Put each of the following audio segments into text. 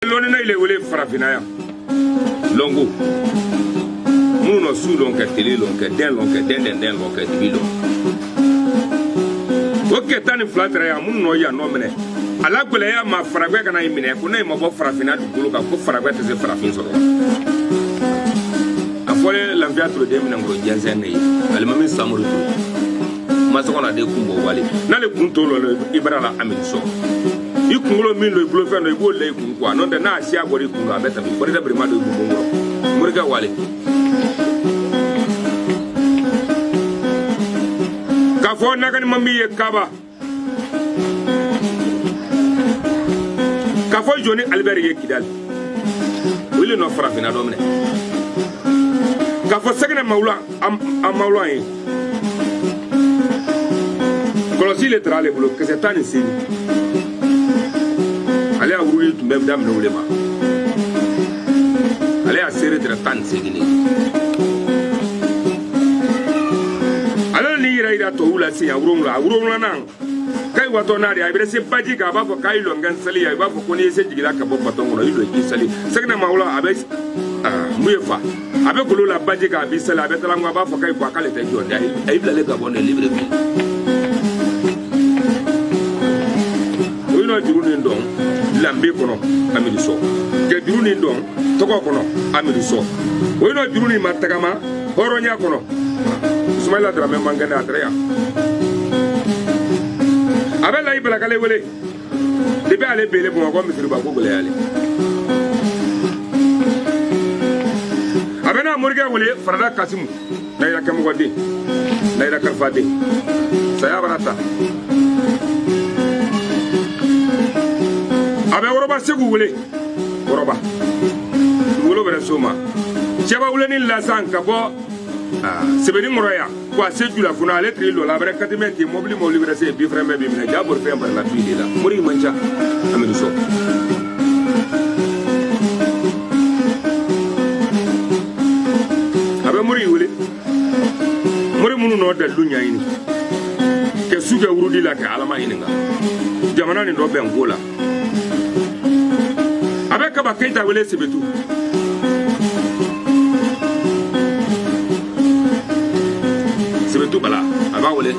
Lɔnnina ile wele farafinna yan lɔngo minnu nɔ su lɔn kɛ tele lɔn kɛ dɛn lɔn kɛ dɛn dɛn dɛn lɔn kɛ dibi lɔn o kɛ 12 tɛrɛ yan minnu nɔ yan nɔ minɛ a la gwɛlɛya ma faragwɛ kana i minɛ ko ne ma bɔ farafinna dugukolo kan ko faragwɛ tɛ se farafin sɔrɔ a fɔlen lafiya toro den minɛnkoro jɛnsɛn ne ye alimami samori toro masɔgɔna de kun bɔ wale n'ale kun to lɔ i bara la amiri sɔ i kunkolo min don i bolofɛn don i b'o la i kun kuwa n'o tɛ n'a siya bɔra i kun kan a bɛ tɛmɛ bɔrida birima don i kun kɔrɔ morikɛ wale k'a fɔ nakani ma min ye kaba k'a fɔ joni alibɛri ye kidali o le nɔ farafinna dɔ minɛ k'a fɔ sɛgɛnɛ mawula a mawula ye kɔlɔsi le tara ale bolo kisɛ 18 ale y'a wurudi tun bɛ daminɛ o le ma ale y'a seere tɛrɛ 18 de ye ale n'i yɛrɛ yira tɔw la siɲɛ wolonwula a wolonwulanan k'ayi watɔ n'a de a bɛ se baji kan a b'a fɔ k'a y'i lɔ n ka n sali yan i b'a fɔ ko n'i ye se jigila ka bɔ baton kɔnɔ i lɔ i k'i sali sɛgɛnɛ mawula a bɛ mun ye fa a bɛ golo la baji kan a b'i sali a bɛ talanko a b'a fɔ k'ayi ko a k'ale tɛ jɔn de a y'i bilalen ka bɔ ne Libreville o ye nɔ juru nin dɔn lanbe kɔnɔ Amidu Sɔ kɛ juru nin dɔn tɔgɔ kɔnɔ Amidu Sɔ o ye nɔ juru nin ma tagama hɔrɔnya kɔnɔ Sumayila Daramɛ man kɛnɛ a tɛrɛ yan a bɛ layi balakale wele depi ale bele bamakɔ misiriba ko gɛlɛyale a bɛ n'a morikɛ wele farada kasimu nayira kɛmɔgɔden nayira kalifaden saya bara ta a bɛ wɔrɔba segu wele wɔrɔba dugukolo bɛrɛ so ma cɛba wuleni lasan ka bɔ Sebenikɔrɔ yan ko a se julafuna ale tiri lɔ la a bɛrɛ katimɛ ten mobili mobili bɛrɛ se bi fɛrɛn bɛɛ bi minɛ ja bolifɛn barila tu de la mori man ca Amidu Sɔ a bɛ mori wele mori minnu nɔ dalilu ɲɛɲini kɛ su kɛ wurudi la kɛ alama ɲininka jamana nin dɔ bɛn ko la a bɛ kaba keyita wele sebetu sebetu bala a b'a wele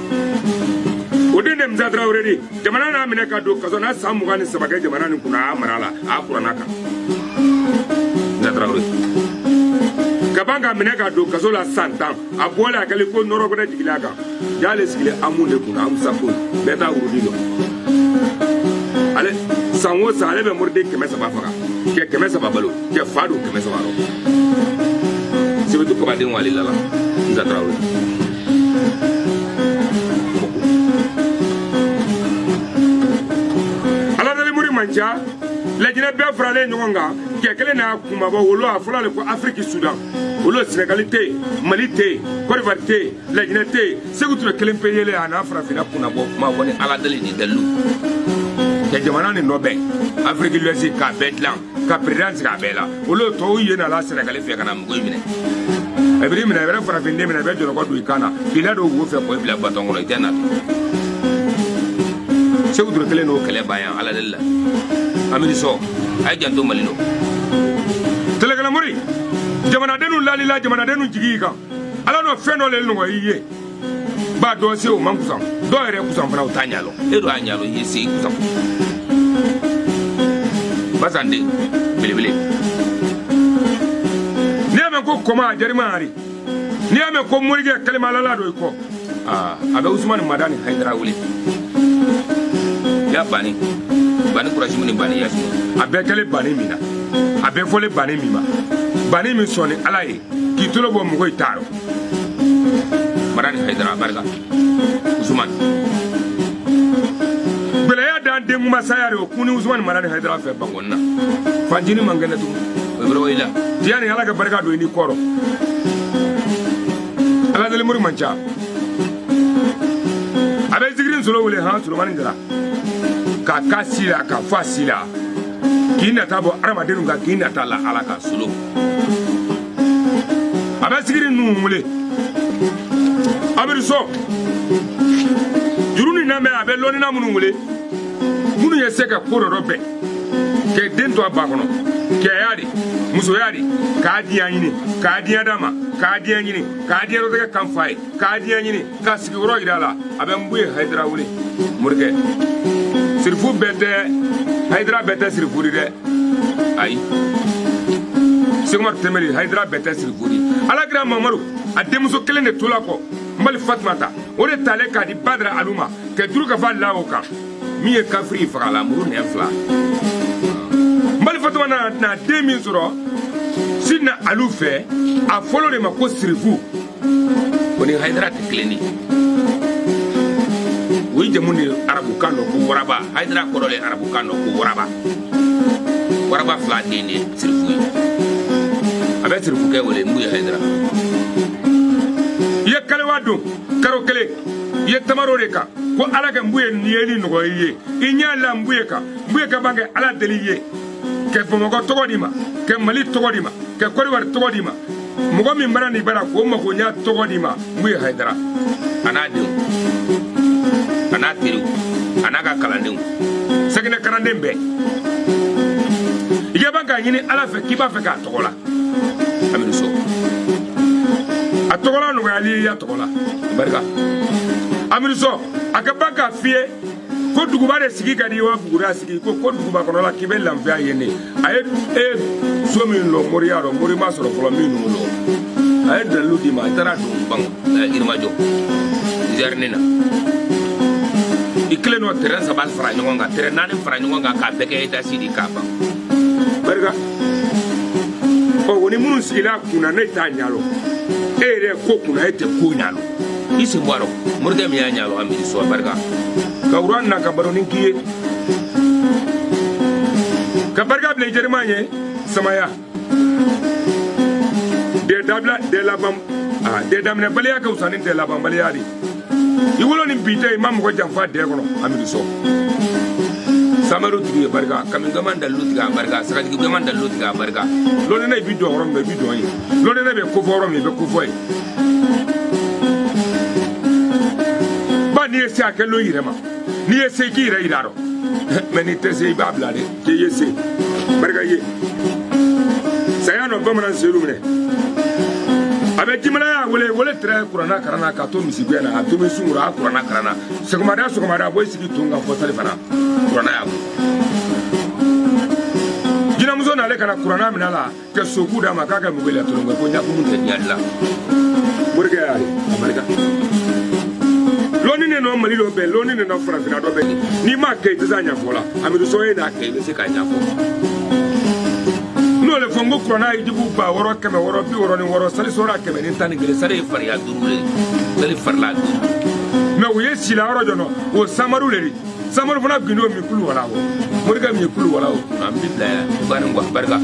o den de musa tarawele di jamana n'a minɛ ka don kaso n'a san 23 kɛ jamana nin kunna a y'a mara la a y'a kuranna kan musa tarawele ka ban ka minɛ ka don kaso la san 10 a bɔlen a kɛlen ko nɔrɔ wɛrɛ jiginna a kan y'ale sigilen amu de kunna amusa ko bɛɛ t'a wurudi dɔn ale san o san ale bɛ moriden 300 faga kɛ 300 balo kɛ fa don 300 rɔ sebetu kabaden wale lala musa tarawele aladeli mori man ca lajinɛ bɛɛ faralen ɲɔgɔn kan kɛ kelen n'a kunmabɔ wolo a fɔla le ko afiriki sudan olu sɛnɛgali tɛ yen mali tɛ yen kɔdiwari tɛ yen lajinɛ tɛ yen segu ture kelen pe yelen a n'a farafinna kunnabɔ kuma bɔ ni ala deli ni dalilu ka jamana nin dɔ bɛn afiriki l'ouest k'a bɛɛ dilan ka président sigi a bɛɛ la olu tɔw ye nala sɛnɛgali fɛ ka na mɔgɔw minɛ a b'i minɛ a bɛ farafinden minɛ a bɛ jɔlɔkɔ don i kan na k'i ladon wo fɛ k'o bila baton kɔnɔ i tɛ na segu ture kelen n'o kɛlɛ ban yan ala deli la Amidu Sɔ a ye janto mali lɔ tɛlɛkɛlɛmori jamanadenw lalila jamanadenw jigi y'i kan ala n'o fɛn dɔ le nɔgɔ i ye ba dɔ se o man kusan dɔw yɛrɛ kusan fana o t'a ɲɛ lɔn e dɔ y'a ɲɛ lɔn i ye se i kusan basande belebele n'i y'a mɛn ko kɔma a jarima hari n'i y'a mɛn ko morikɛ kalimalala don i kɔ aa a bɛ usumani madani hayidara wele ya bani bani kurasimu ni bani yasimu a bɛɛ kɛlen bani min na a bɛɛ fɔlen bani min ma bani min sɔnni ala ye k'i tolo bɔ mɔgɔ i t'a rɔ madani hayidara barika usumani gbɛlɛya dan den masaya de o kun ni usumani madani hayidara fɛ bankɔni na fanjini man kɛnɛ tugun o bɛ i la diya ni ala ka barika don i ni kɔrɔ ala deli mori man ca a bɛ zikirin solo wele han solomani jara k'a k'a si la k'a fɔ a si la k'i nata bɔ adamadenw kan k'i nata la ala ka solo a bɛ zikiri ninnu wele Amidu Sɔ juru nin lamɛn a bɛ lɔnnina minnu wele minnu ye se ka ko dɔ bɛn K'e den to a ba kɔnɔ, kɛya de, musoya de, k'a diya ɲini, k'a diya d'a ma, k'a diya ɲini, k'a diya dɔ kan fa ye, k'a diya ɲini, k'a sigiyɔrɔ yira a la. A bɛ n buye Hayidara wele. Morikɛ, sirifu bɛɛ tɛ Hayidara, bɛɛ tɛ sirifu di dɛ. Ayi, Sekumar Tɛmɛli, Hayidara bɛɛ tɛ sirifu di. Alakira Mamadu a denmuso kelen de tola kɔ, n bali Fatumata, o de talen k'a di Badara Alu ma ka juru ka fa la o kan. Min ye kafiri faga la, muru nɛn fila. N bali Fatuma nana na den min sɔrɔ Sidina Alu fɛ, a fɔlɔ de ma ko sirifu. O ni Hayidara tɛ kelen ye. O ye jamu de arabukan dɔ ko waraba. Hayidara kɔrɔ de arabukan dɔ ko waraba. Waraba fila den de ye sirifu ye. A bɛ sirifu kɛ wele mun ye Hayidara. I ye kalewa don karo kelen, i ye tamaro de kan ko Ala ka nbuye niyeli nɔgɔya i ye. I ɲɛ la nbuye kan, nbuye ka ban kɛ Ala deli i ye, kɛ Bamakɔ tɔgɔ di ma, kɛ Mali tɔgɔ di ma, kɛ Kɔdiwari tɔgɔ di ma, mɔgɔ min bara nin bara k'o magoɲa tɔgɔ di ma. Nbuye Hayidara a n'a denw, a n'a teriw, a n'a ka kalandenw, sɛgɛnɛ kalanden bɛɛ, i ka ban k'a ɲini Ala fɛ k'i b'a fɛ k'a tɔgɔ la. Amidu Sɔ a tɔgɔla nɔgɔyali ye, ya tɔgɔ la barika. Amidu Sɔ a ka ban k'a f'i ye ko duguba de sigi ka di wa buguda sigi, ko duguba kɔnɔ la k'i bɛ lafiya yen de. A ye e so min lɔ moriya rɔ, mori ma sɔrɔ fɔlɔ min n'o lɔ. A ye dalilu d'i ma, i taara don ban Yirimajɔ zɛrini na, i kelen n'o tɛrɛn saba fara ɲɔgɔn kan, tɛrɛn naani fara ɲɔgɔn kan, k'a bɛɛ kɛ etasi de k'a ban barika. Ɔ, o ni minnu sigila kunna, ne t'a ɲa lɔ. E yɛrɛ ko kunna, e tɛ ko ɲa lɔ, i sen bɔ a rɔ. Morikɛ min y'a ɲa lɔ, Amidu Sɔ barika ka wura na ka baronin k'i ye, ka barika bila i jeriman ye. Samaya dɛ dabila, dɛ laban, dɛ daminɛbaliya ka fisa ni dɛ labanbaliya de. I wolo ni bi tɛ, i ma mɔgɔ janfa dɛ kɔnɔ. Amidu Sɔ samaru tigi ye barika, kami gama dalilu tigɛ a barika, sagatigi gama dalilu tigɛ a barika. Lɔnni i bi dɔn yɔrɔ min na, i bi dɔn yen. Lɔnni bɛ kofɔ yɔrɔ min, i bɛ kofɔ yen. Ba n'i ye se a kɛ lon yɛrɛ ma, n'i ye se i k'i yɛrɛ yira dɔn, mɛ n'i tɛ se i b'a bila dɛ k'i ye se barika ye. Saya nɔ bamanan seru minɛ, a bɛ jimala y'a wele wele tɛrɛ kuranna karanna k'a to misigɛn na, a to min sunkuru a kuranna karanna sɔgɔmada sɔgɔmada, a bɔ i sigi ton kan fɔ sali fana kuranna y'a bɔ. Jinɛmuso n'ale ka na kuranna minɛ la ka soku d'a ma k'a ka mugu la tolon ko ɲakumu tɛ diɲɛ dilan. Morikɛ y'a ye a barika. Lɔnni ne nɔ Mali dɔ bɛn, lɔnni ne nɔ farafinna dɔ bɛn. N'i m'a kɛ, i tɛ se a ɲɛfɔ la. Amidu Sɔ ye n'a kɛ, i bɛ se k'a ɲɛfɔ. N'o le fɔ n ko kuranna ye jugu 6666, sali sɔrɔ 111, sali ye fariya duuru le, sali farila duuru. Mɛ u ye sila yɔrɔ jɔ nɔ o samaru le di. Samaru fana gindo min kulu wala o morikɛ min ye kulu wala o kunna, n bɛ bila yan bani kuwa barika.